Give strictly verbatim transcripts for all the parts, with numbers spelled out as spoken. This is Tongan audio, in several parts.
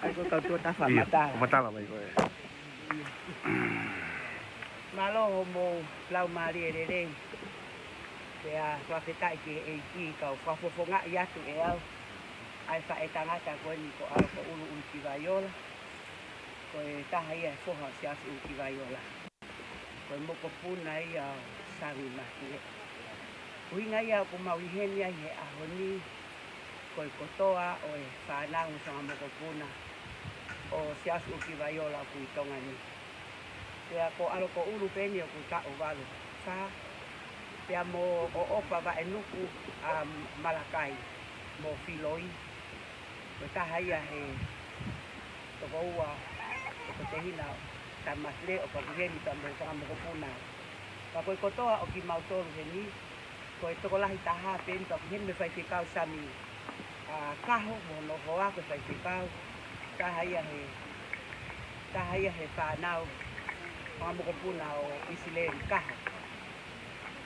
Ai, ko e kau tuʻa tafa. Ia, matala. Matala mai ko ē. Mālō hoʻomou laumālie lelei. Pea fakafetaʻi ki he ʻEiki, kau fakafofongaʻi atu ʻe au ʻa e faʻētangata ko eni ko ʻAlokoʻulu ʻUlukivaiola. Ko e taha ia e foha ʻo Siaosi ʻUlukivaiola. Ko e mokopuna ia ʻo Sami Mafileʻo. ʻUhinga ia ʻoku mau ʻi heni ai he ʻaho ni, ko e kotoa ʻo e fānau ʻo e fanga mokopuna ʻo Siaosi ʻUlukivaiola ʻoku ʻi Tonga ni. Pea ko ʻAlokoʻulu pē eni ʻoku taʻu valu fā, pea mo ʻOʻopa Vaʻenuku ʻa Malakai mo Filoi. Ko e taha ia he tokoua, tokotehina ʻo Sami Mafileʻo, ʻoku ʻi heni pea mo e fanga mokopuna. Ka ko e kotoa ʻo kimautolu heni, ko e tokolahi taha pē eni pea ʻoku ʻi heni mo e faifekau Sami, ʻa, Kaho mo hono hoa ko e faifekau. Taha ia he, taha ia he fānau, fanga mokopuna ʻo ʻIsileli Kaho.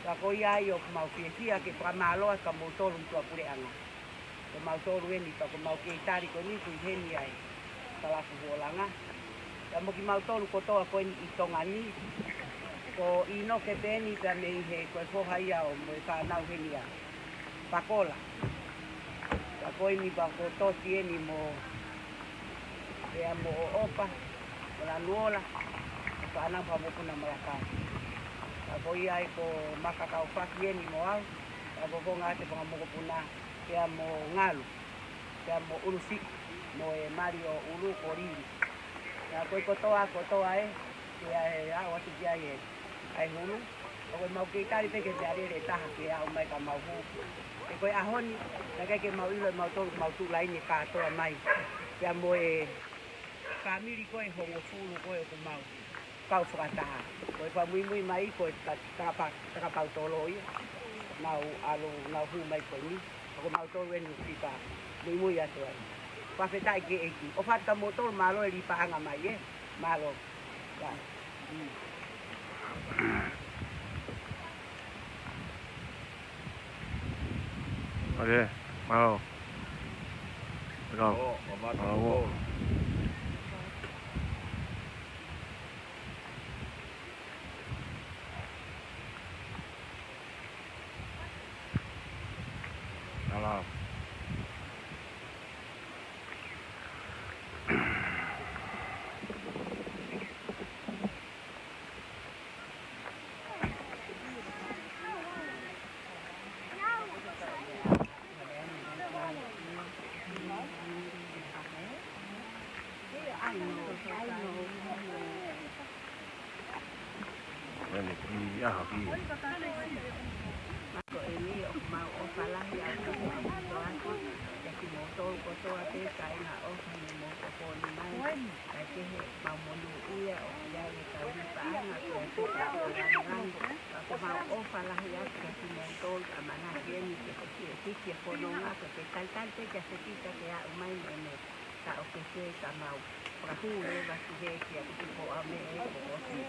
Ka ko ia ai ʻoku mau fiefia ke fakamālō atu kia moutolu ʻi tuʻapuleʻanga. Ko mautolu eni, pea ko mau kei tali ko eni ʻoku ʻi heni ai Talafu Huolanga. Pea mo kimautolu kotoa ko eni ʻi Tonga ni. Ko ʻInoke pē eni pea mei he ko e foha ia ʻo mo e fānau heni ʻa Pakola. Pea ko eni pea ko Toti eni mo, pea mo ʻOʻopa, mo Lanuola, mo e fānau fanga mokopuna Malakai. Pea ko ia ai ko Makakaufaki eni mo au, pea ko Kongate fanga mokopuna, pea mo Ngalu, pea mo ʻUlusiʻi, mo e mali ʻo ʻUlu ko Lili. Pea ko e kotoa, kotoa ē, pea ʻe aʻu atu ki ai ē, ʻa e hulu, ʻoku mau kei tali pē ke meʻalele taha ke aʻu mai ka mau hū. He ko e ʻaho ni, naʻe ʻikai ke mau ʻilo ʻe mautolu, mau tuʻu laine kātoa mai. Pea mo e fāmili ko ē hongofulu ko ē ʻoku mau kau fakataha. Ko e fakamuimui mai ko e ta-, takapa-, takapautolo ia. Nau ʻalu, nau hū mai ko eni. Ko mautolu eni ʻoku fika muimui atu ai. Fakafetaʻi ki he ʻEiki. ʻOfa atu kia moutolu, mālō e lī paʻanga mai ē. Mālō. Ka. Ok, mālō. Mālō. Mālō. Mālō. Ko eni ʻoku mau ʻofa lahi atu, mau ʻofa atu, kia kimoutolu kotoa pē, kāinga ʻofa ni mo tokoni mai, kae kehe mau monūʻia ʻoku ʻi ai e kau lī paʻanga, ko e peka ʻo langilangi, ka ko mau ʻofa lahi atu kia kimoutolu, ʻamanaki eni ke ke hiki e fononga, ke ke talitali pē kia Setita ke aʻu mai mo ʻene taʻokete ka mau fakahū leva ki he kia kupu ko au me e ko ʻosi.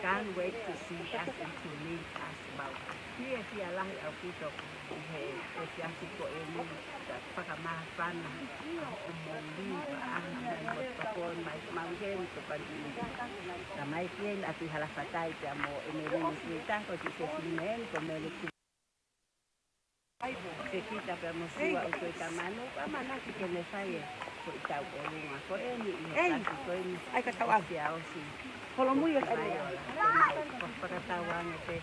Can't wait to see us and to meet us mau. Fiefia lahi ʻaupito ʻi he, he siasi ko eni, ka fakamāfana ʻa hoʻomou lī paʻanga mo tokoni mai, mau heni ko pani. Ka mai ki heni ʻa Tuʻi Halafatai pea mo e mele ni ki ta ko ki se si men ko mele ki Setita pea mo Sua ʻo Tuʻi Tamanu, ʻamanaki ke ne fai e foʻi tau ʻolunga ko eni ʻi he Ei! Siasi ko eni. ʻAi ka tau au. Siaosi. Holomui e kari. Mai ola. Ko mau fakatau ange pē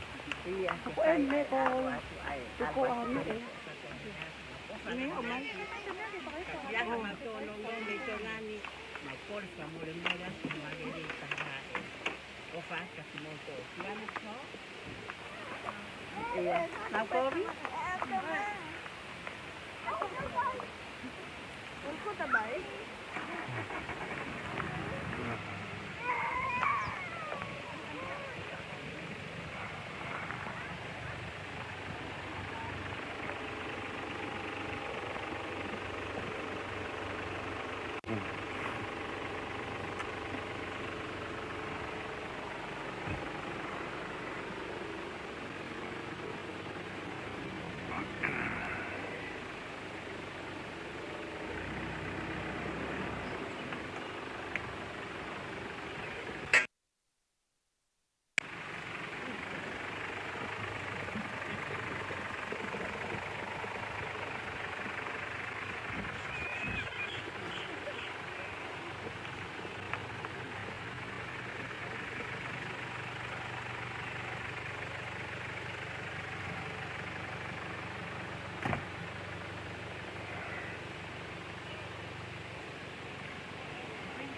ia ke fai e ʻalu atu ai. Tuko ʻalu atu ai. Tuko ʻalu atu. Ni o mai. Ia ka mau tōnongo mei Tonga ni, mau kole fakamolemole atu, mau lele taha e. ʻOfa atu kia kimoutolu. Ia. Mau kovi.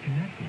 ʻIo.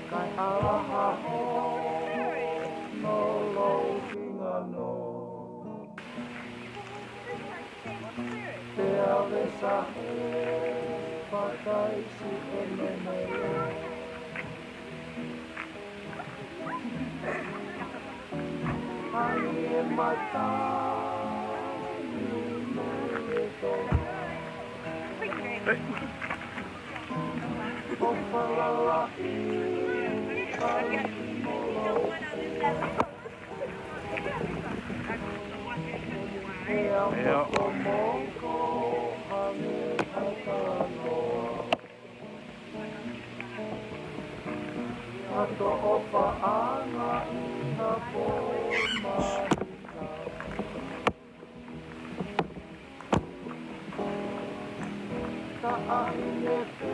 Kae ʻalaha hono louhingano. Pea vesahe fakaisi ʻene mele. Ai e mata ni mele to. ʻO falala i ai mo lau. ʻIo. Mokomoko hangē ha talanoa. Ka toʻo paʻanga ʻi ha pō mahina. Ka ʻahiʻahi e pē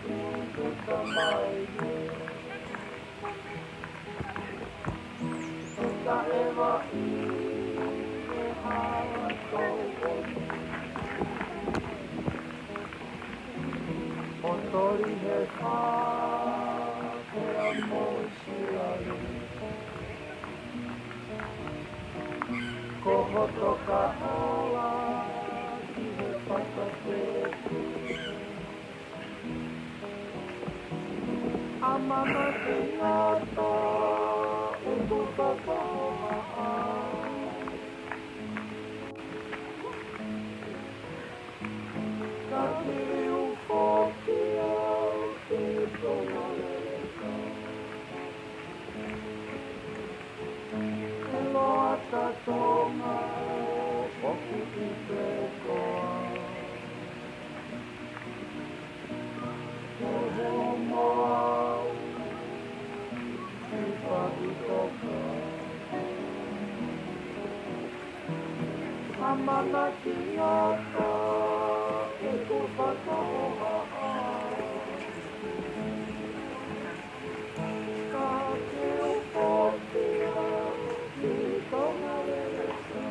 ʻi he tamai. Ka ʻeva ʻi he hala tōʻoni. ʻO toli he fā pea mo Sila le. Ko hoto kahoa ki he pata pē. ʻAmanaki ngata ʻeku fakahohaʻa. Ka liu foki au ki Tonga leleka. ʻE loa ta Tonga foki ki he koa. Kuo homo au ki Faʻitoka. ʻAmanaki ngata ʻeku fakahohaʻa. Ka ke u foki au ki Tonga leleka.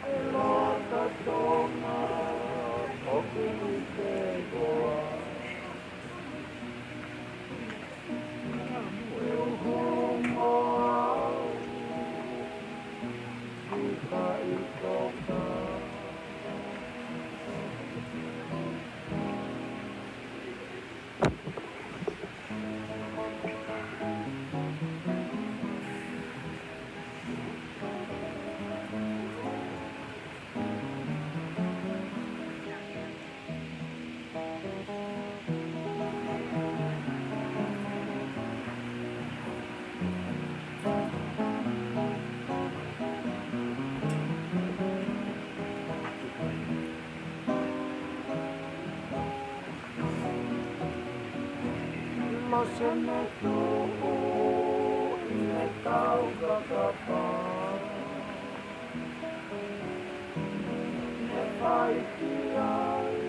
ʻE loa ta Tonga foki ki he koa. Kuo homo au ki Faʻitoka. Masene tuʻu ʻi he tau kakapa. ʻE fai ki ai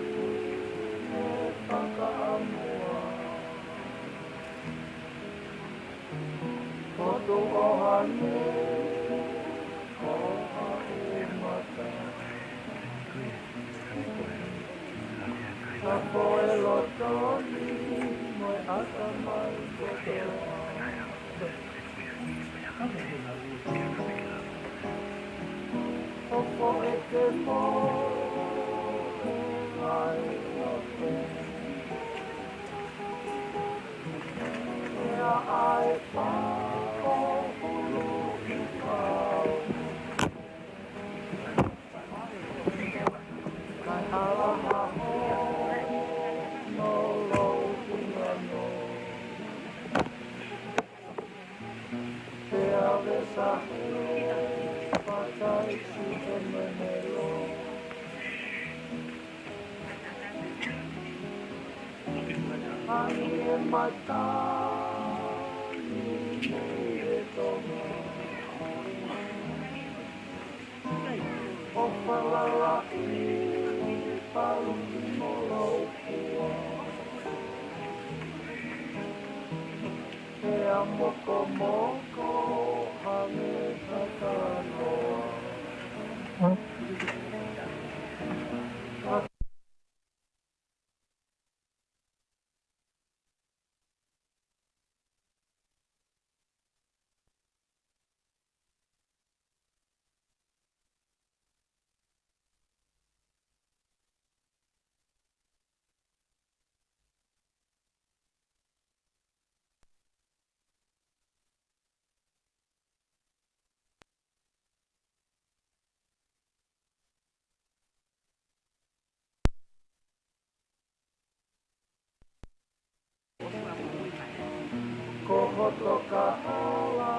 Ko hoto kahala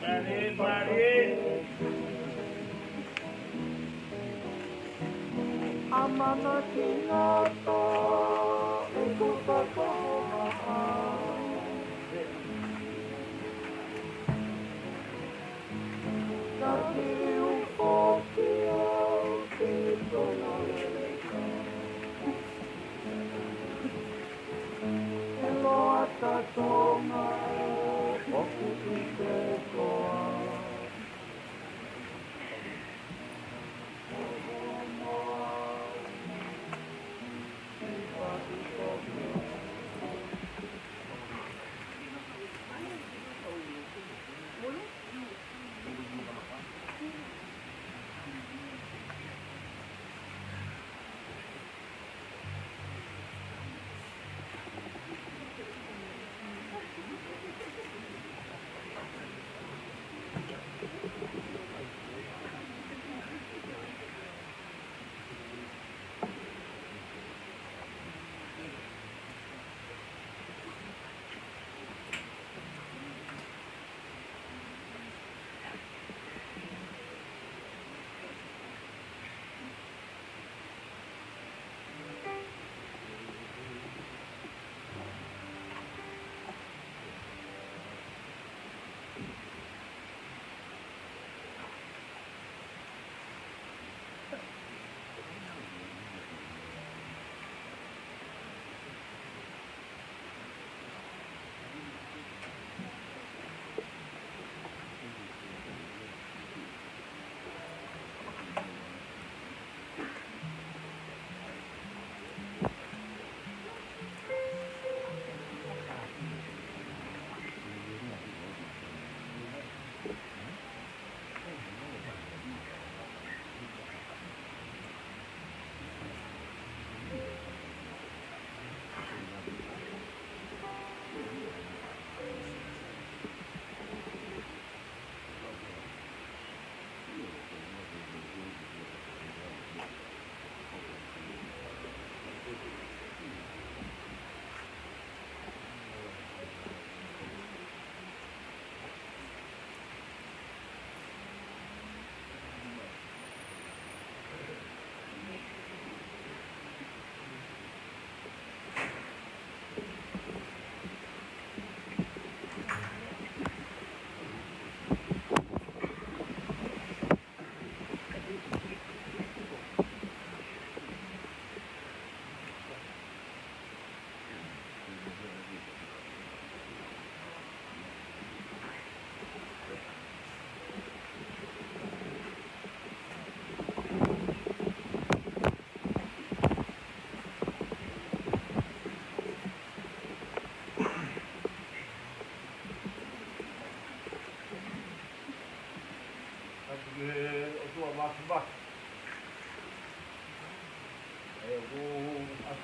ki he pale. ʻAmanaki ngata ʻeku fakahohaʻa. Ka ke u foki au ki Tonga lelei. ʻE loa ta Tonga, ʻoku ʻi te koa.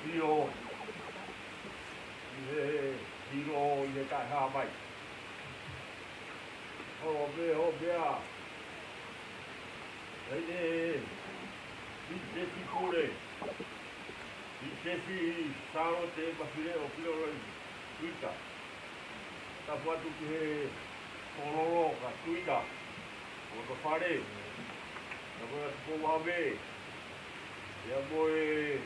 ʻIo, ʻi he hilo ʻi he taʻehāmai. Ho pē, ho pē ā. ʻEne, Pilinisesi Pule. Pilinisesi Sālote Mafileʻo Filolei Tuita. Tapu atu ki he Tōlolo ka Tuita. Mo e fale. Tapu atu ki he Pouʻave. Pea mo e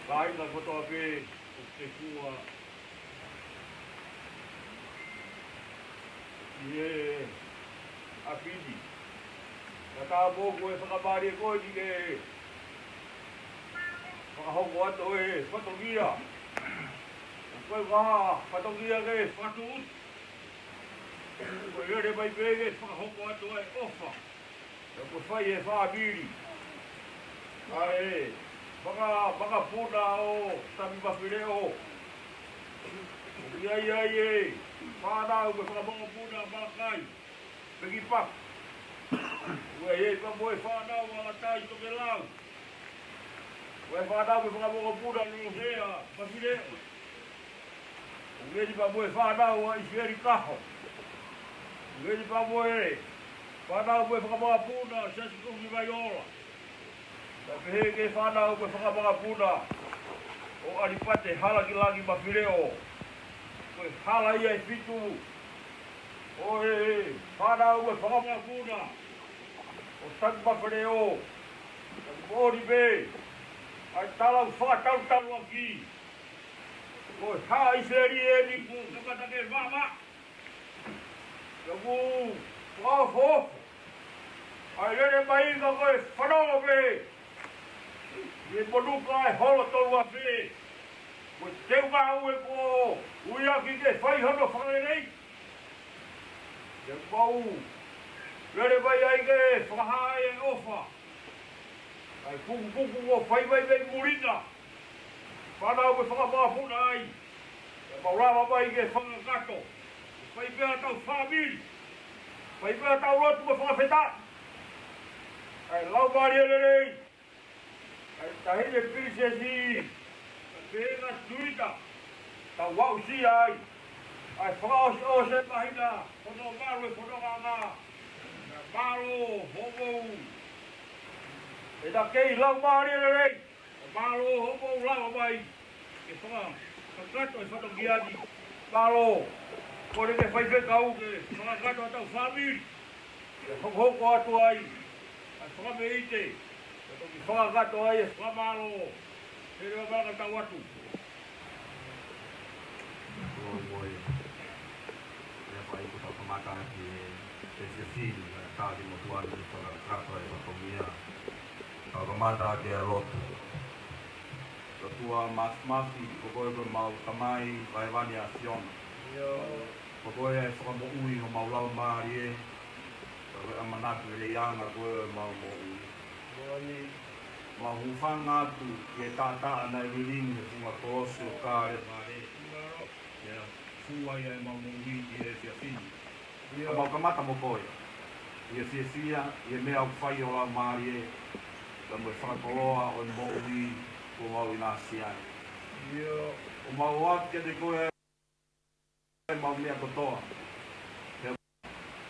kāinga kotoa pē ʻoku te fua ʻi he ʻapi ni. Ka tā pō ko e fakamālie ko eni ke fakahoko atu e fatongia. Ko e fatongia ke fakatuʻuti. Ko e lele mai pē ke fakahoko atu e ʻofa. Pea ko e fai e fāmili. ʻA e faka-, makapuna ʻo Sami Mafileʻo. ʻOku ʻi ai ʻa e fānau mo e fanga makapuna Malakai Pekipaku. ʻOku ʻi ai pea mo e fānau ʻa Latai Tokelau. Ko e fānau mo e fanga makapuna Lolohea Mafileʻo. ʻOku ʻi ai pea mo e fānau ʻa ʻIsieli Kaho. ʻOku ʻi ai pea mo e fānau mo e fanga makapuna Siasi Kofi Vaiola. Pea pehē ki he fānau mo e fanga makapuna ʻo ʻAlipate Halakilaki Mafileʻo. Ko e hala ia ʻe fitu ʻo e fānau mo e fanga makapuna ʻo Sami Mafileʻo. Pea moʻoni pē ʻa e tala ʻoku fakatalutaluʻaki. Ko e hā ʻIsileli eni kuo kamata ke vava. Pea kuo fakaofo. ʻA e lele mai ka ko e fanongo pē. ʻI he monuka e holo tolu afe. Ko e teu ngāue kuo ui ʻaki ke fai hono fakalelei. Pea mau lele mai ai ke fakahā e ʻofa. ʻA e pukupuku kuo fai mai mei muli na. Fānau mo e fanga makapuna ai. Pea mau lava mai ke fakakakato. Fai pē ʻetau fāmili. Fai pē ʻetau lotu mo e fakafetaʻi. ʻA e laumālie lelei ʻa e Taʻahine Pilinisesi, ʻa Pēna Tuita, tau aʻusia ai ʻa e fakaʻosiʻosi e māhina hono valu e fonongaʻanga. Mālō hoʻomou. ʻEna kei laumālie lelei, mālō hoʻomou lava mai ke fakakakato e fatongia ni. Mālō. Kole ke faifekau ke fakakakato ʻetau fāmili. Ke hokohoko atu ai ʻa e fakameʻite, ke toki fakakakato ai e fakamālō. Ke leva mai ka tau atu. Moʻui, moʻui. ʻIa, fai ko tau kamata ki he, he, he fili, ʻa e tali mo tuan ki fakakakato e fatongia. Tau kamata ki he lotu. ʻOtua Māfimafi, ko koe ko ʻemau Tamai, vaivani ʻa Siona. ʻIo. Ko koe ʻa e fakamoʻui homau laumālie. Ko koe ʻa e manatu lelei ʻa e anga ko ē ʻemau moʻui. Moʻoni. Mau hūfanga atu ki he taʻataʻa naʻe lilingi he funga kolosi ʻo Kalevale. ʻIo. Ke fua ia ʻemau moʻui ʻi he efiafi ni. ʻIo. Ka mau kamata mo koe ʻi he fiefia ʻi he meʻa ʻoku fai ʻe ho Laumālie, pea mo e fakakoloa ʻo e moʻui kuo mau ʻinasi ai. ʻIo. ʻOku mau ʻoatu kiate koe ʻemau meʻa kotoa.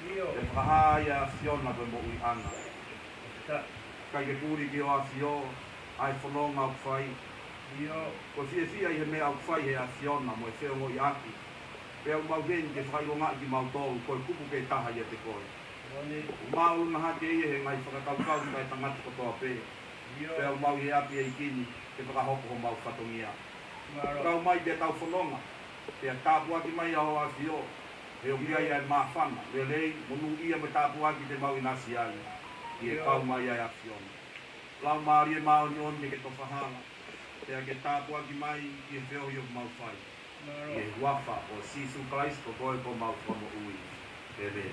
ʻIo. Ke fakahā ia ʻa Siona ko e moʻuiʻanga. ʻIkai ke puli ki ho ʻAfio ʻa e fononga ʻoku fai. ʻIo. Ko e fiefia ʻi he meʻa ʻoku fai ʻe he ʻAfiona mo e feongoʻiʻaki. Pea ʻoku mau heni ke fakaʻilongaʻi kimautolu ko e kupu pē taha ʻiate koe. Moʻoni. ʻOku māʻolunga hake ia he ngaahi fakakaukau ʻa e tangata kotoa pē. ʻIo. Pea ʻoku mau ʻi he ʻapi ʻeiki ni ke fakahoko homau fatongia. Mālō. Kau mai pea tau fononga, pea tāpuaki mai ʻa ho ʻAfio, he ʻoku ʻi ai ʻa e māfana, lelei, monūʻia mo e tāpuaki te mau ʻinasi ai, ʻi he ʻIo. Kau mai ʻa e ʻAfiona. Laumālie Māʻoniʻoni ke ke tofa hala, pea ke tāpuaki mai ʻi he feohi ʻoku mau fai. Mālō. ʻI he huafa ʻo Sīsū Kalaisi ko koe ko homau Fakamoʻui. ʻĒmeni.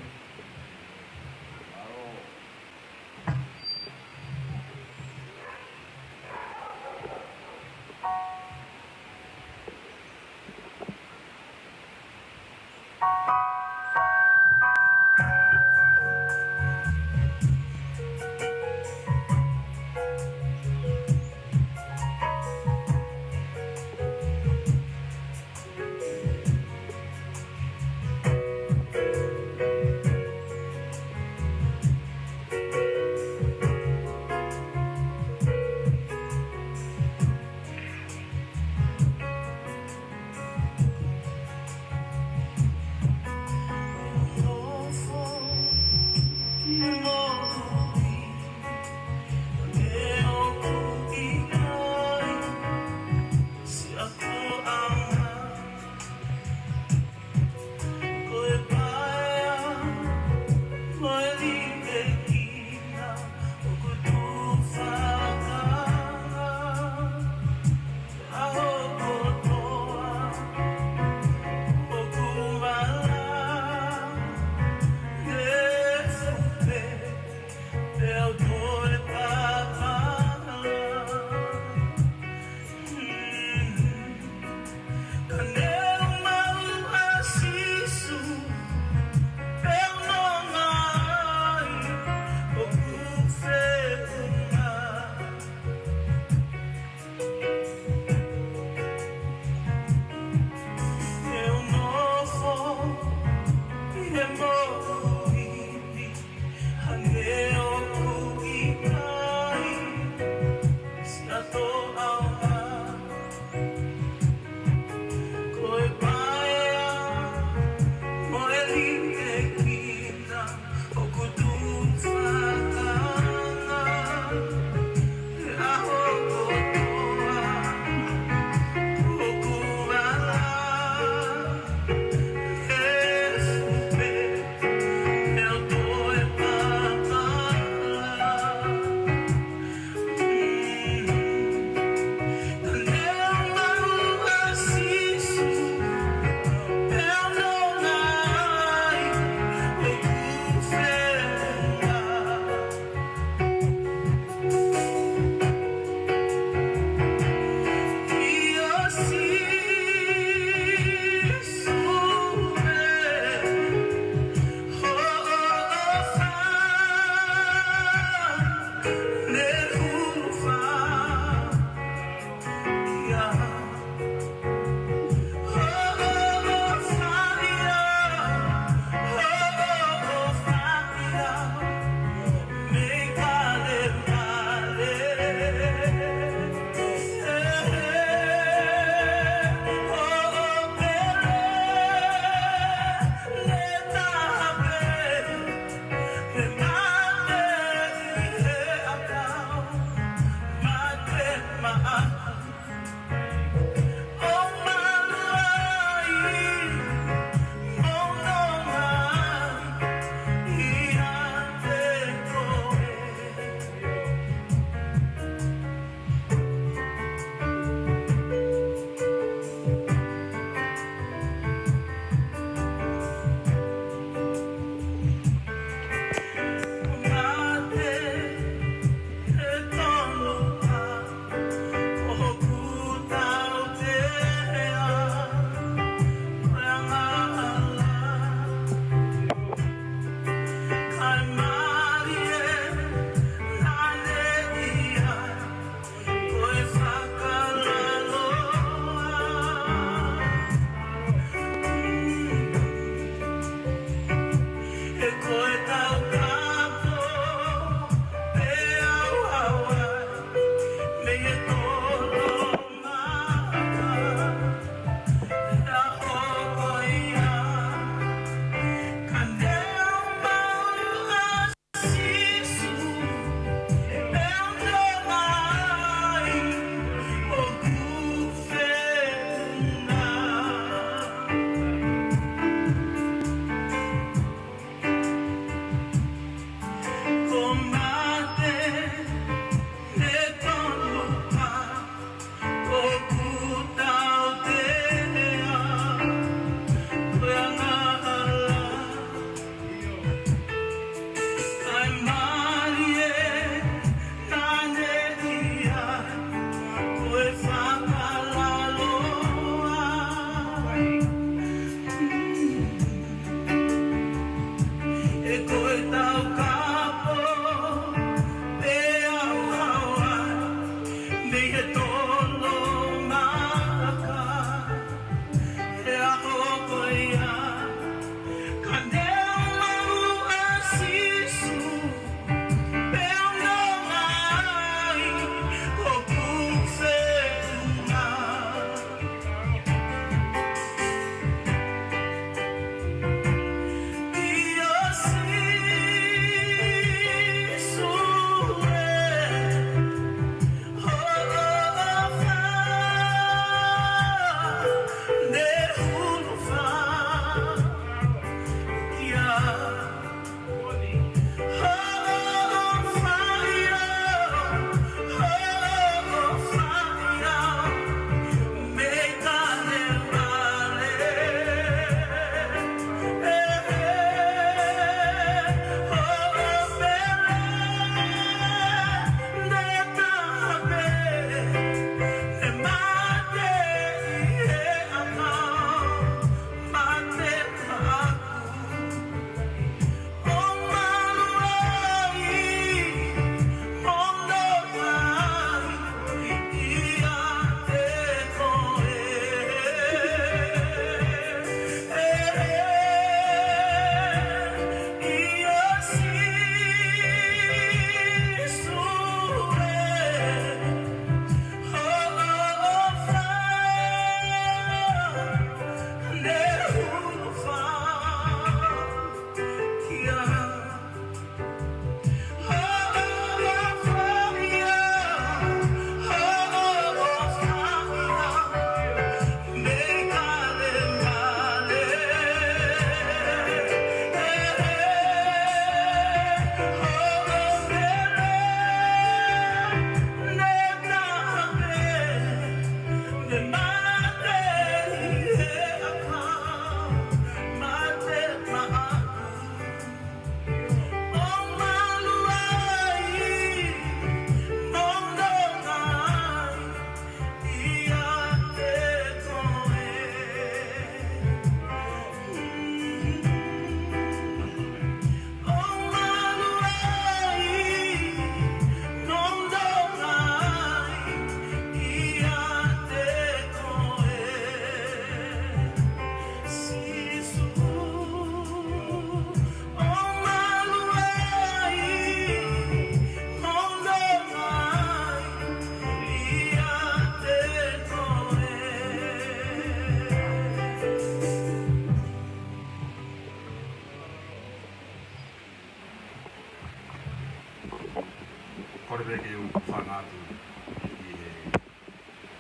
Mālō.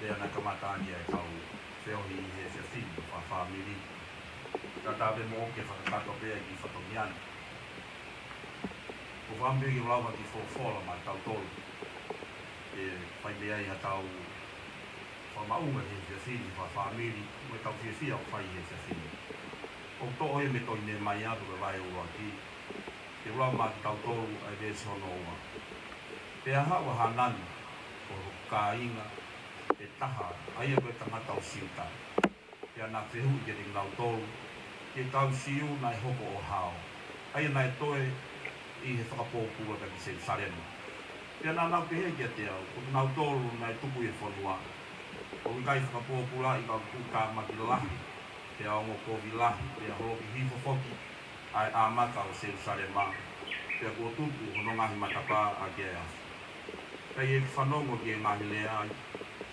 Ia naʻe kamata ʻaki ʻa e kau feohi ʻi he efiafi ni fakafāmili. Kātaki pē mo ke fakakakato pē ʻa e kiʻi fatongia ni. ʻOku ou fakaʻamu pē ke u lau ha kiʻi folofola maʻa kitautolu. ʻE fai pē ai ha tau fakamaʻunga he efiafi ni fakafāmili, mo e tau fiefia ʻoku fai he efiafi ni. ʻOku toʻo ia mei he tohi Nehemaia ʻi he vahe ʻuluaki. Ke u lau maʻa kitautolu ʻa e veesi hono ua. Pea haʻu ʻa Hanani, ko hoku kāinga ʻe taha, ʻa ia ko e tangata ʻo Siuta. Pea naʻa ku fehuʻi kiate kinautolu, ki he kau Siu naʻe hoko ʻo hao, ʻa ia naʻe toe ʻi he fakapōpula ki Selūsalema. Pea naʻa nau pehē kiate au, ko kinautolu naʻe tupu ʻi he fonua, ʻoku ʻikai fakapōpulaʻi, ka ʻoku tuʻutāmaki lahi, pea ongo kovi lahi, pea holoki hifo foki ʻa e ʻamaka ʻo Selūsalema, pea kuo tupu hono ngaahi matapā ʻaki ʻa e afi. Pea ʻi heʻeku fanongo ki he ngaahi lea,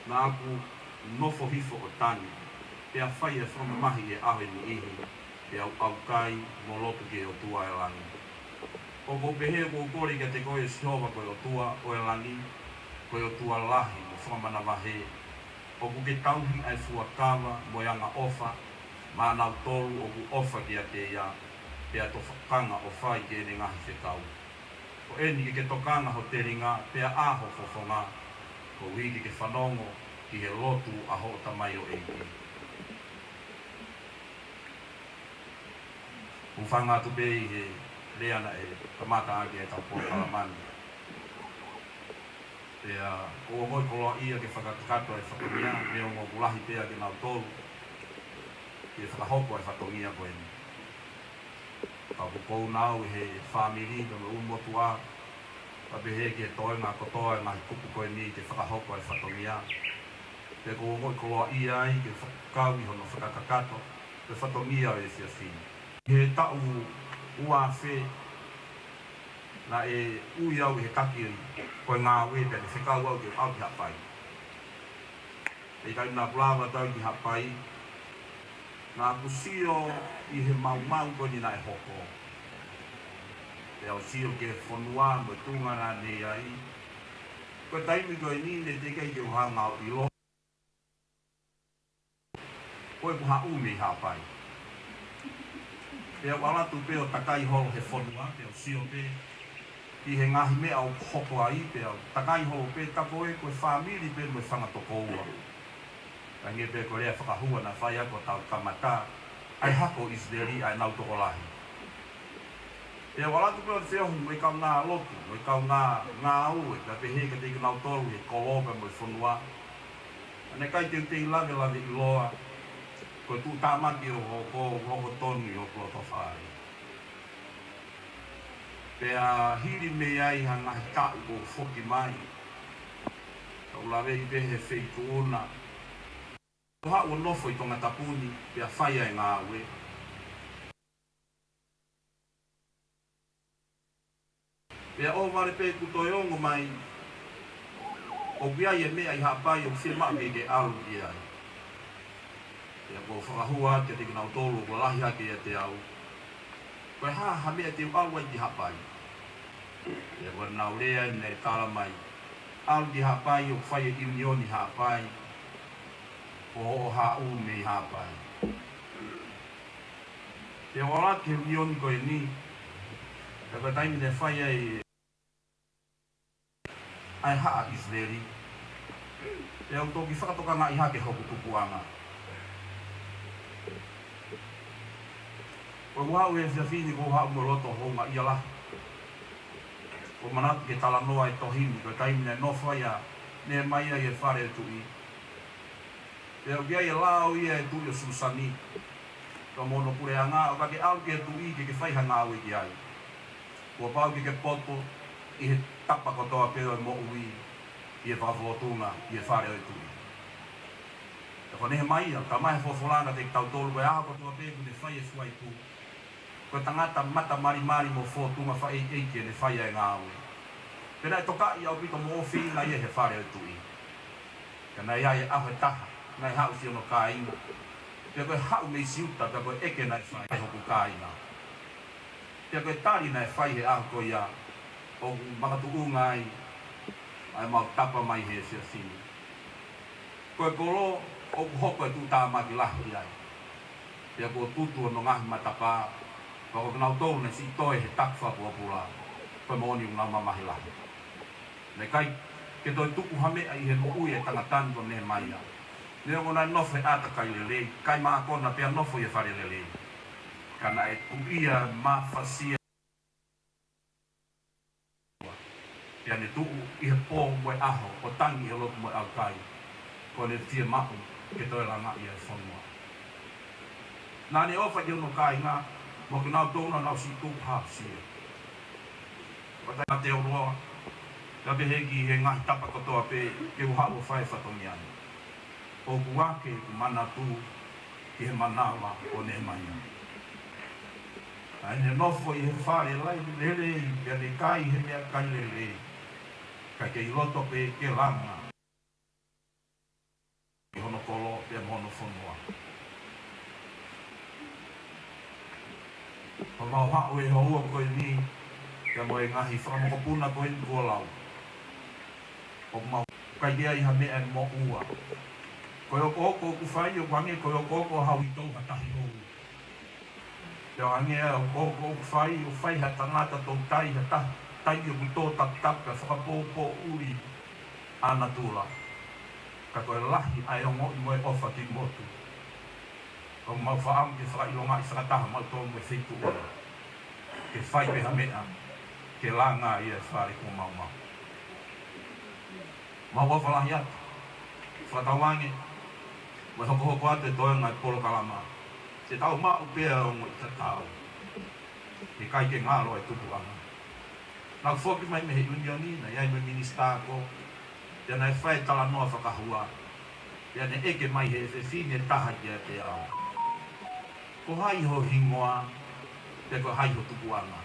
naʻa ku nofo hifo ʻo tangi, pea fai ʻa e fakamamahi ʻi he ʻaho ʻe niʻihi, pea u ʻaukai mo lotu ki he ʻOtua ʻo e langi. ʻOku ou pehē, ʻoku ou kole kiate koe, ʻe Sihova ko e ʻOtua ʻo e langi, ko e ʻOtua lahi mo fakamanavahē, ʻoku ke tauhi ʻa e fuakava mo e angaʻofa maʻanautolu ʻoku ʻofa kiate ia, pea tokanga ʻo fai ki heʻene ngaahi fekau. Ko eni ke ke tokanga ho telinga, pea ʻā ho fofonga, koeʻuhi ke ke fanongo ki he lotu ʻa hoʻo tamaioʻeiki. ʻOku ou hanga atu pē ʻi he lea naʻe kamata ʻaki ʻa e tau polokalama ni. Pea ʻoku ou ongoʻi koloaʻia ke fakakakato e fatongia, neongo ʻoku lahi pē ʻa kinautolu ke fakahoko e fatongia ko eni. Ka ʻoku ou kole ʻi he fāmili, ka mo e ʻū motuʻa, ka pehē ki he toenga kotoa e ngaahi kupu ko eni ke fakahoko e fatongia. Pea ʻoku ou ongoʻi koloaʻia ai ke fakakau ʻi hono fakakakato e fatongia ʻo e efiafi ni. He taʻu ua afe, naʻe ui au ʻe he taki ko e ngāue pea ne fekau au ke u ʻalu ki Haʻapai. ʻI he taimi naʻa ku lava atu ki Haʻapai, naʻa ku sio ʻi he maumau ko eni naʻe hoko. Pea u sio ki he fonua mo e tuʻunga naʻa ne ʻi ai. Ko e taimi ko eni ne teʻeki ai ke u hanga ʻo ʻilo ko ʻeku haʻu mei Haʻapai. Pea u ʻalu atu pē ʻo takai holo he fonua, pea u sio pē ʻi he ngaahi meʻa ʻoku hoko ai, pea u takai holo pē, tā ko e, ko e fāmili pē mo e fanga tokoua. Hangē pē ko e lea fakahua naʻe fai ʻaki ʻo tau kamata ʻa e hako ʻo ʻIsileli ʻa ʻenau tokolahi. Pea u ʻalu atu pē ʻo feohi mo e kaungā lotu, mo e kaungā ngāue, pea pehē kiate kinautolu he kolo pea mo e fonua. Naʻe ʻikai te u tei lavelave ʻiloa ko e tuʻutāmaki ʻo e hoko, hoko tonu ʻi hoku loto fale. Pea hili mei ai ha ngaahi taʻu kuo u foki mai, ka u laveʻi pē he feituʻu na. Kuo u haʻu ʻo nofo ʻi Tongatapu ni, pea fai ʻa e ngāue. Pea ʻohovale pē kuo toe ongo mai ʻoku ʻi ai e meʻa ʻi Haʻapai ʻoku fiemaʻu ke ke ʻalu ki ai. Pea kuo u fakahua kiate kinautolu ʻoku lahi hake ʻiate au, ko e hā ha meʻa te u ʻalu ai ki Haʻapai. Pea ko ʻenau lea naʻe tala mai, ʻalu ki Haʻapai ʻoku fai e ʻiunioni Haʻapai, ko hoʻo haʻu mei Haʻapai. Pea u ʻalu ki he ʻiunioni ko eni, pea ko e taimi naʻe fai ai ʻa e haʻa ʻIsileli, pea u toki fakatokangaʻi hake hoku tupuʻanga. Ko ʻeku haʻu he efiafi ni, ko e haʻu mo e loto houngaʻia lahi. Ko e manatu ki he talanoa e tohi ni, ko e taimi naʻe nofo ai ʻa Nehemaia ʻi he fale ʻo e tuʻi. Pea ʻoku ʻi ai e lao ia ʻa e tuʻi ʻo Susani, pea mo hono puleʻanga, ʻo ka ke ʻalu ki he tuʻi ke ke fai ha ngāue ki ai, kuo pau ke ke poto ʻi he tapa kotoa pē ʻo e moʻui ʻi he fakafōtunga ʻi he fale ʻo e tuʻi. Pea ko Nehemaia, ka mai he folofola kiate kitautolu, ko e ʻaho kotoa pē kuo ne fai e fua ipu, ko e tangata mata malimali mo fōtunga fakaʻeiʻeiki ʻene fai ʻa e ngāue. Pea naʻe tokaʻi ʻaupito mo ʻofeina ia he fale ʻo e tuʻi. Ka naʻe ʻi ai e ʻaho ʻe taha naʻe haʻu siʻono kāinga, pea ko e haʻu mei Siuta, pea ko e ʻeke naʻe fai ʻe hoku kāinga. Pea ko e tali naʻe fai he ʻaho ko ia, ʻoku makatuʻunga ai ʻa ʻemau tapa mai he efiafi ni. Ko e kolo ʻoku hoko e tuʻutāmaki lahi ai. Pea kuo tutu hono ngaahi matapā, pea ko kinautolu naʻe siʻi toe he taku fakapōpula, ko e moʻoni ʻoku nau mamahi lahi. Naʻe ʻikai ke toe tuku ha meʻa ʻi he moʻui e tangata ni ko Nehemaia. Neongo naʻe nofo he ʻātakai lelei, kai mākona pea nofo ʻi he fale lelei, ka naʻe tuʻia mafasia. Pea ne tuʻu ʻi he pō mo e ʻaho ʻo tangi he lotu mo e ʻaukai, ko ʻene fiemaʻu ke toe langaʻi e fonua. Naʻa ne ʻofa ki hono kāinga mo kinautolu naʻa nau siʻi tupu haʻisia. Ko Teuloa, ka pehē ki he ngaahi tapa kotoa pē ke u haʻu ʻo fai e fatongia ni. ʻOku ake ʻeku manatu ki he manava ʻo Nehemaia. Naʻa ne nofo ʻi he fale lelei, pea ne kai he meʻakai lelei, ka ʻikai ke ʻi loto pē ke langa ʻi hono kolo pea mo hono fonua. Pea mau haʻu he houa ko eni, pea mo e ngaahi fakamokopuna ko eni kuo lau. ʻOku mau kai ke ai ha meʻa ʻe moʻua. Ko e okooko ʻoku fai ʻoku hangē ko e okooko ʻo hau ʻi toʻu ha tahi hou. Pea hangē ʻa e okooko ʻoku fai, ʻoku fai ha tangata toutai, ha tahi, tahi ʻoku tō takutaku pea fakapōpōʻuli ʻa natula. Ka ko e lahi ʻa e ongoʻi mo e ʻofa ki motu. ʻOku mau fakaʻamu ke fakaʻilongaʻi fakataha mautolu mo e feituʻu ni, ke fai pē ha meʻa ke langa ai e fale kuo mau maʻu. Mau ʻofa lahi atu, fakatauange mo e hokohoko atu e toenga e polokalama, te tau maʻu pē ʻa e ongoʻi tatau. ʻIkai ke ngalo e tupuʻanga. Naʻa ku foki mai mei he ʻiunioni, naʻe ʻi ai mo e minisitā ko, pea naʻe fai e talanoa fakahua, pea ne ʻeke mai ʻe he fefine taha kiate au, ko hai ho hingoa, pea ko hai ho tupuʻanga?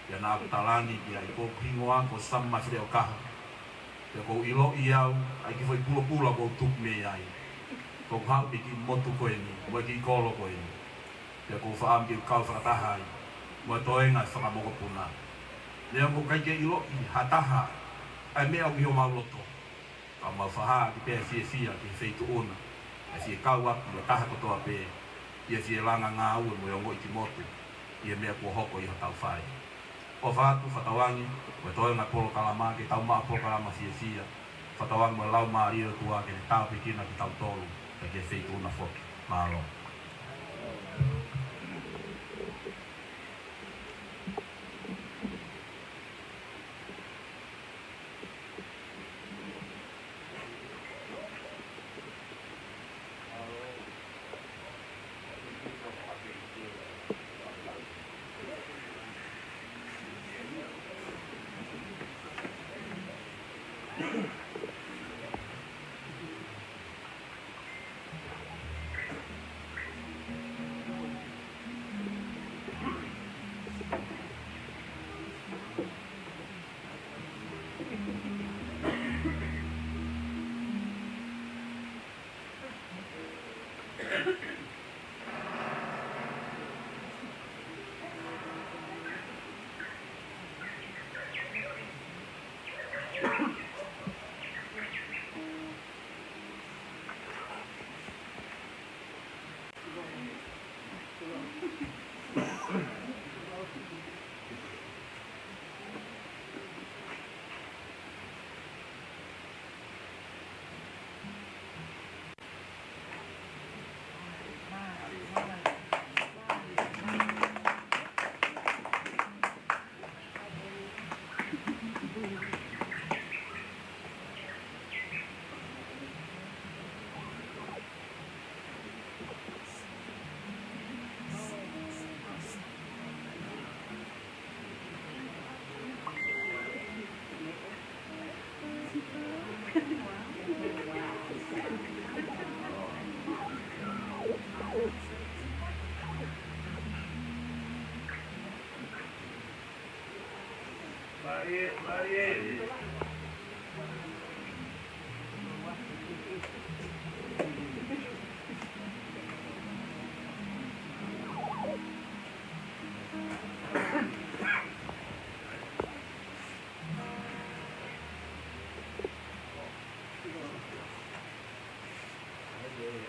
Pea naʻa ku talaange ki ai, ko hoku hingoa ko Sam Mafileo Kaha. Pea ʻoku ou ʻiloʻi au ʻa e kiʻi foʻi pulopula ʻoku ou tupu mei ai. ʻOku ou haʻu mei he kiʻi motu ko eni, mo e kiʻi kolo ko eni. Pea ʻoku ou fakaʻamu ke u kau fakataha ai mo e toenga e fanga mokopuna. Neongo ʻoku ʻikai ke ʻiloʻi ha taha ʻa e meʻa ʻoku ʻi homau loto, ka mau fakahā atu pē fiefia ki he feituʻu na, ʻa e fie kau atu mo e taha kotoa pē, ʻi he fie langa ngāue mo e ongoʻi ki motu ʻi he meʻa kuo hoko ʻi hotau fale. ʻOfa atu, fakatauange mo e toenga e polokalama, ke tau maʻu ha polokalama fiefia. Fakatauange mo e Laumālie ʻo e ʻOtua ke ne tāpuekina kitautolu, pea ki he feituʻu na foki. Mālō.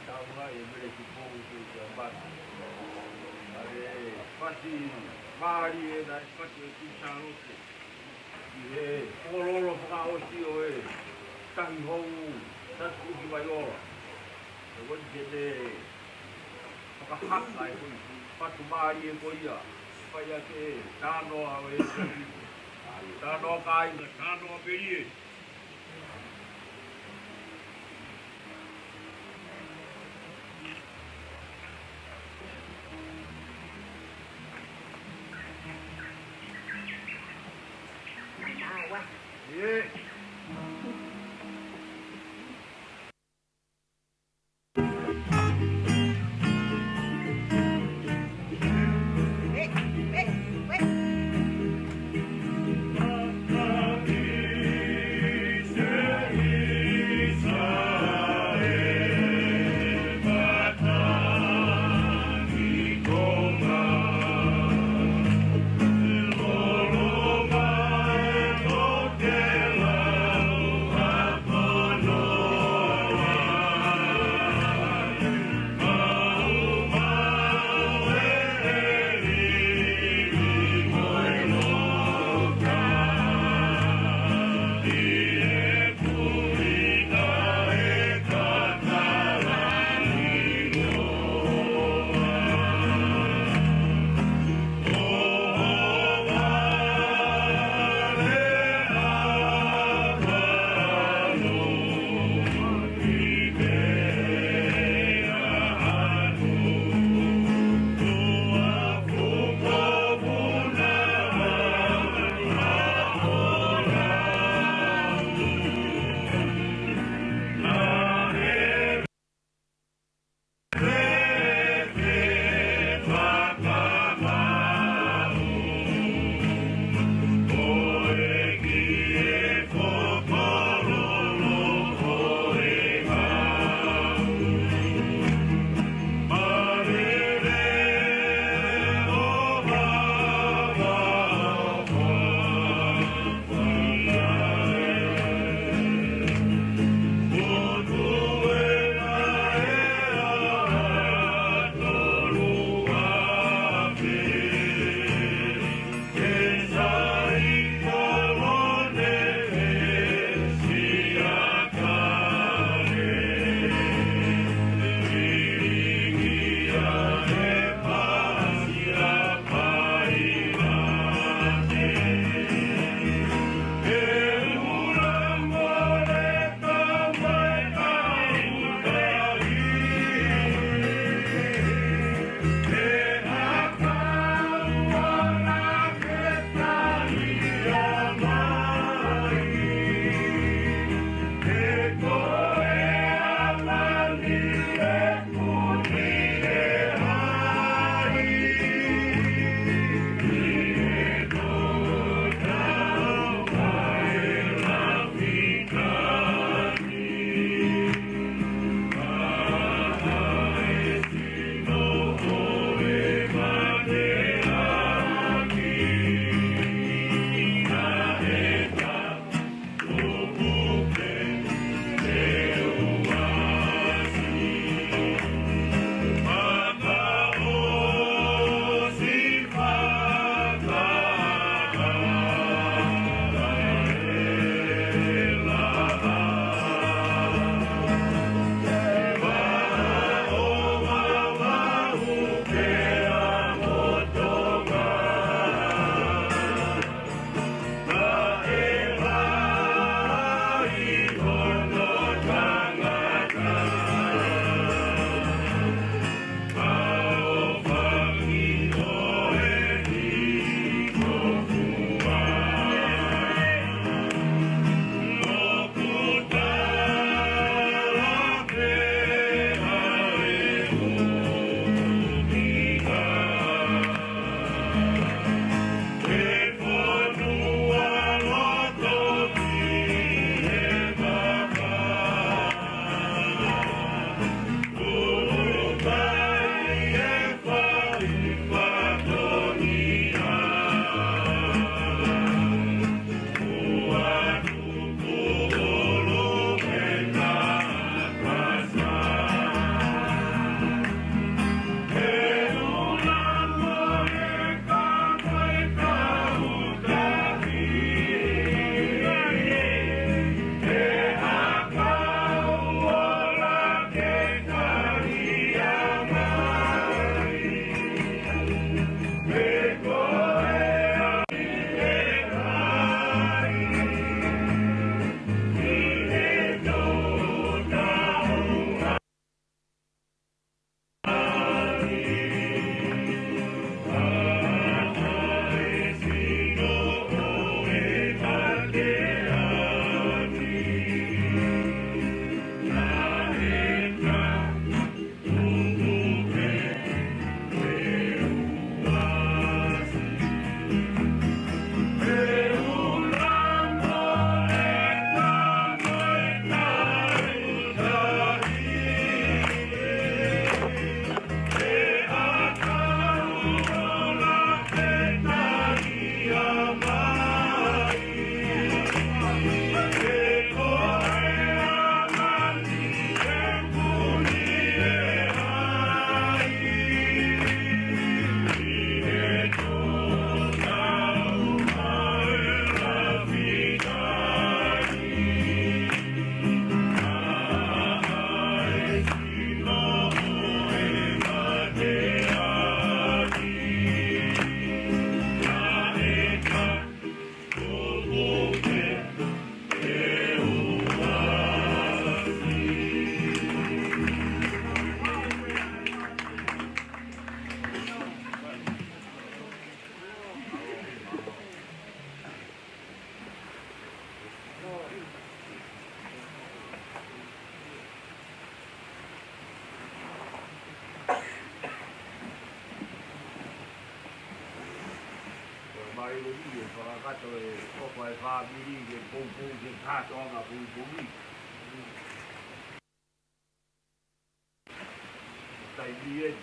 Taunga e Mele Tupou ki he Siamata. ʻA e fasi mālie naʻe fasi ʻe Kuini Sālote ʻi he ʻōlolo fakaʻosi ʻo e Tahi Hou Tasi Kuki Vaiola. ʻE ʻoua te ne fakahā ai ko e fatu mālie ko ia. Fai ake tānoa ʻo e Tahi. Tānoa kāinga, tānoa pē ia. Fakakakato e ʻofa e fāmili ke poupou ke kātoanga poupou. Taimi eni.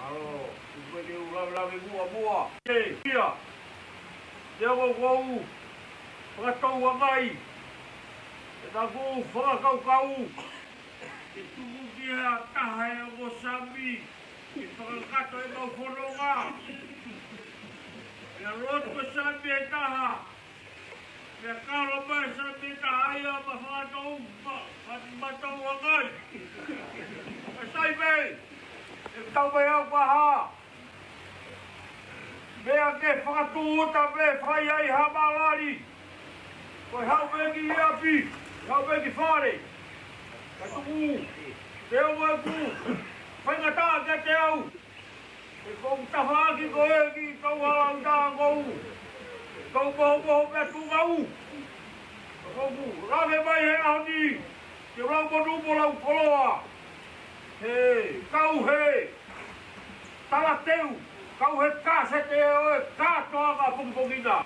Mālō, ʻoku pehē ke u lavelave muʻa muʻa. ʻE, ia. Te u ʻoku ou fakatauange ai ʻeku fakakaukau ke tuku ki ha taha ʻe ongo sami ke fakakakato ʻemau fononga. ʻE lotu ko e sami ʻe taha. Meʻa kalo mai e sami ʻe taha ia ma fakatou ma, ma, ma tau angai. Ka sai pē, ʻe tau mai au paha. Meʻa ke fakatūʻuta pē fai ai ha malali. Ko e haʻu pē ki ʻapi, haʻu pē ki fale. Ka tuku, te u ʻoku faingataʻa kiate au. ʻE kou tafaʻaki ko ē ki kau hala uta kou. Kau mohomoho pea tuʻu kau. Kou lave mai he ʻaho ni, ke lau monū mo lau koloa. He kau he talateu, kau he kāsete ʻo e kātoanga pongipongi na.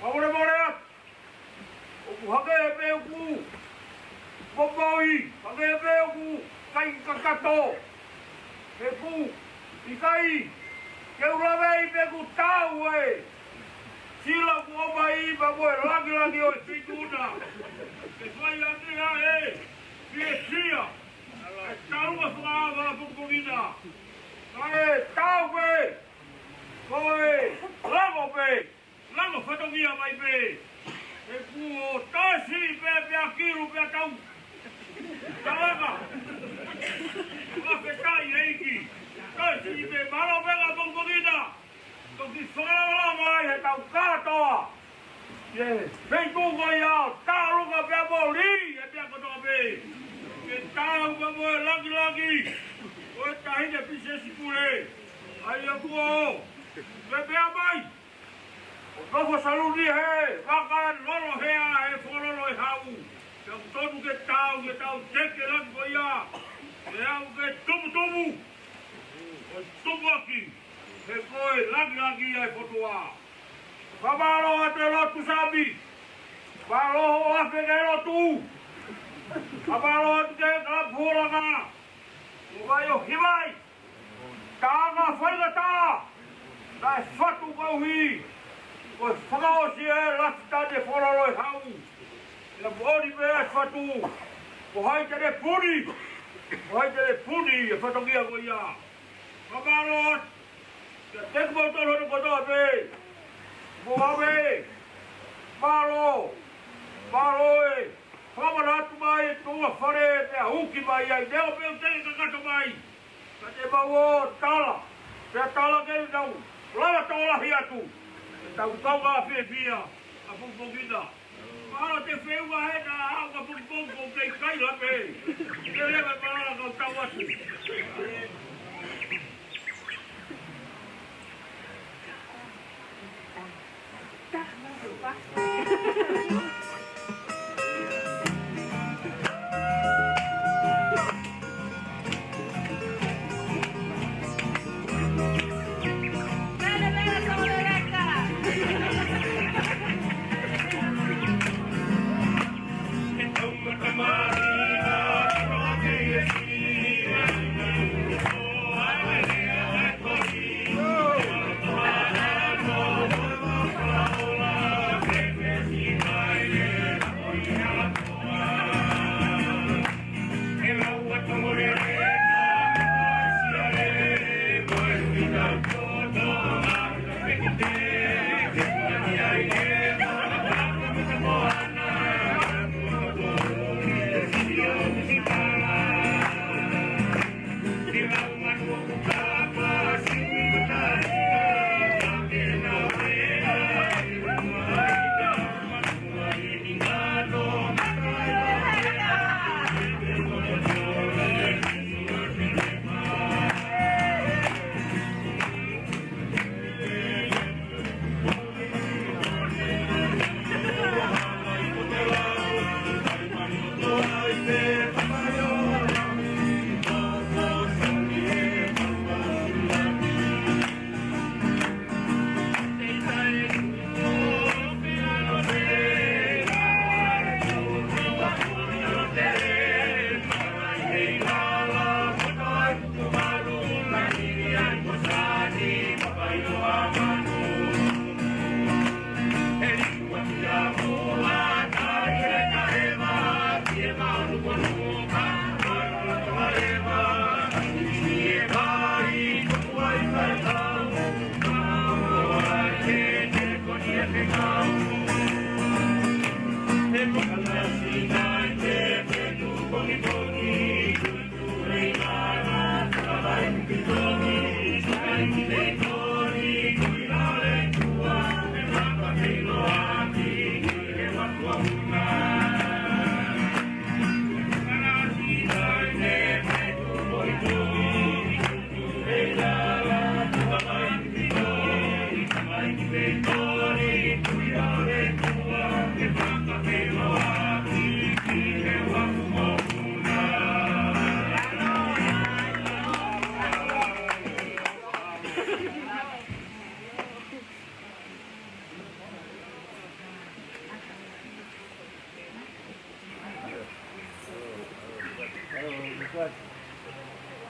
Fakamolemole atu. ʻOku hangē pē ʻoku momoʻi, hangē pē ʻoku ʻikai kakato. He ʻoku ʻikai ke u lave ai pē ʻoku tau e sila kuo ʻomai pea mo e langilangi ʻo e feituʻu na. Ke fai ʻaki ʻa e fiefia ʻa e tau ʻa e fakaava pongipongi na. Kae tau pē, ko e lango pē. Lango fatongia mai pē. ʻE kuo tasi pē pea kilu pea tau. Tau aka. Fakafetaʻi ʻEiki. Tasi pē mālō pē ka pongipongi na. Toki fakalavalava ai he tau kātoa. ʻIo. Feituʻu ko ia, tāluka pea moli, ʻe pea kotoa pē. Ke tau pea mo e langilangi ʻo e Taʻahine Pilinisesi Pule. ʻAi ʻa kuo. Pea pea mai. ʻO nofo saluni he vaka lolo hea he fakalolo e hau. Pea ʻoku tonu ke tau, ke tau teke langi ko ia. Pea ʻoku ke tumutumu ʻo tupuaki he ko e langilangi ʻa e potua. Fakamālō atu e lotu sami. Mālō hoʻo afe ke lotu. Fakamālō atu ke kalapu holanga. Mo vai ʻo hivai. Taʻanga faingataʻa, naʻe fatu koeʻuhi ko e fakaʻosi e lafitani e fakalolo e hau. ʻE moʻoni pē ʻa e fatu, ko hai te ne puni, ko hai te ne puni e fatongia ko ia. Fakamālō atu kiate kimoutolu hono kotoa pē. Mo ʻave, mālō, mālō e fakamanatu mai e tuʻa fale pea uki mai ai, neongo pē ʻoku teʻeki kakato mai. Ka te mau ō tala, pea tala ke nau lava tokolahi atu ʻetau kaungā fiefia ʻa pongipongi na. Mahalo te feʻunga he naʻa ʻaonga pongipongi ʻoku kei kai lape. Ke leva e malanga kau tau atu.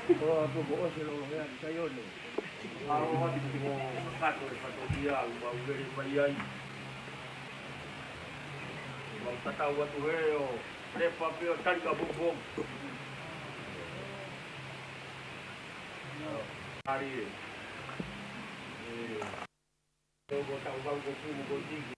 Ko atu ko ose lo lo hea ki Saione. Alo atu ko kato e fato kia, ua uvele mai ai. Ua kata ua tu he o, le papel tali ka bongbong. Ari e. Ko tau vau ko kumu ko tiki.